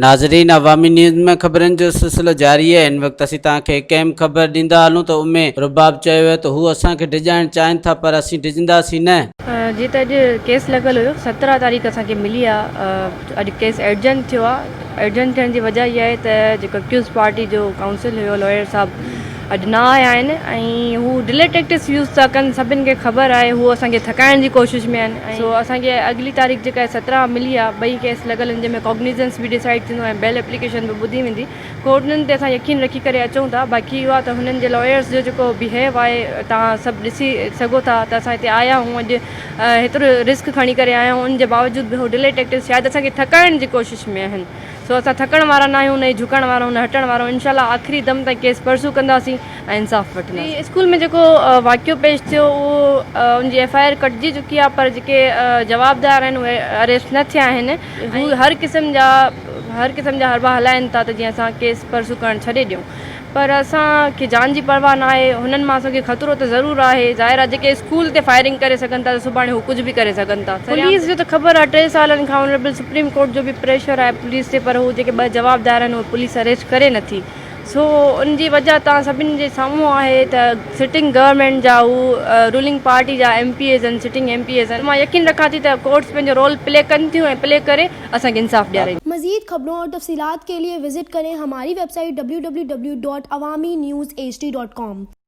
ناظرين عوامي نيوز ۾ خبرن جو سلسلو جاري آهي هن وقت اسين توهان کي هڪ اهم خبر ڏيندا هلون ته امي رباب چيو آهي ته هو اسان کي ڊڄائڻ چاهين ٿا پر اسين ڊڄنداسين نه. جي ته اڄ ڪيس لڳل هيو 17 تاريخ اسان کي ملي آ اڄ ڪيس ايڊجن ٿيو آ ايڊجن ٿيڻ جي وجه اها آهي ته جيڪو اڪيوز پارٽي جو ڪائونسل هيو لائر صاحب اڄ نه آيا آهن ۽ هو ڊلي ٽيڪٽس يوز ٿا ڪن سڀن کي خبر آهي هو اسان کي ٿڪائڻ جي ڪوشش ۾ آهن سو اسان کي اڳلي تاريخ جيڪا آهي 17 ملي آهي ٻئي ڪيس لڳل آهن جنهن ۾ ڪاگنيزنس به ڊسائيڊ ٿيندو ۽ بيل اپليڪيشن به ٻڌي ويندي ڪورٽ انهن تي اسان يقين رکي ڪري اچون ٿا باقي اهو آهي ته هنن جي لائرس جو جيڪو بيهيو آهي توهان سڀ ڏسي سگهو ٿا ته اسان هتي آيا آهيون اڄ هيترو رسڪ کڻي ڪري آيا آهيون ان جي باوجود به هو ڊلي ٽيڪٽس شايد اسان کي ٿڪائڻ جي ڪوشش ۾ آهن. سو اسان ٿڪڻ وارا ناهيون نه ئي جهڪڻ وارا نه هٽڻ وارا انشاء الله آخري دم تائين ڪيس پرسو ڪنداسين ۽ انصاف وٺنداسين. اسڪول ۾ جيڪو واقعو پيش ٿيو اهو ان جي ايف I R ڪٽجي چڪي آهي پر جيڪي جوابدار آهن اهي اريسٽ نه ٿيا آهن هو هر قسم جا هر قسم جا حربا هلائن ٿا ته جيئن اسان ڪيس پرسو ڪرڻ ڇڏي ڏيون پر اسان کي جان جي پرواهه ناهي، هنن مان اسان کي خطرو ته ضرور آهي، ظاهر آهي جيڪي اسڪول تي فائرنگ ڪري سگهن ٿا ته سڀاڻي هو ڪجهه به ڪري سگهن ٿا. پوليس جو ته خبر آهي ٽي سالن کان آنريبل سپريم ڪورٽ جو به پريشر آهي پوليس تي پر هو جيڪي ٻه جوابدار آهن اهي پوليس اريسٽ ڪري نٿي سو ان جي وجهه توهان سڀني جي سامهون آهي ته سٽنگ گورنمينٽ جا هو رولنگ پارٽي جا ايم پي ايز آهن سٽنگ ايم پي ايز آهن مان يقين رکان ٿي ته ڪورٽس پنهنجو رول پلي ڪن ٿيون ۽ پلي ڪري اسان کي انصاف ڏيارينديون. مزيد خبرون اور تفصيلات کے لئے وزٽ ڪرين ھماري ويب سائيٽ www.awamiNewsHD.com.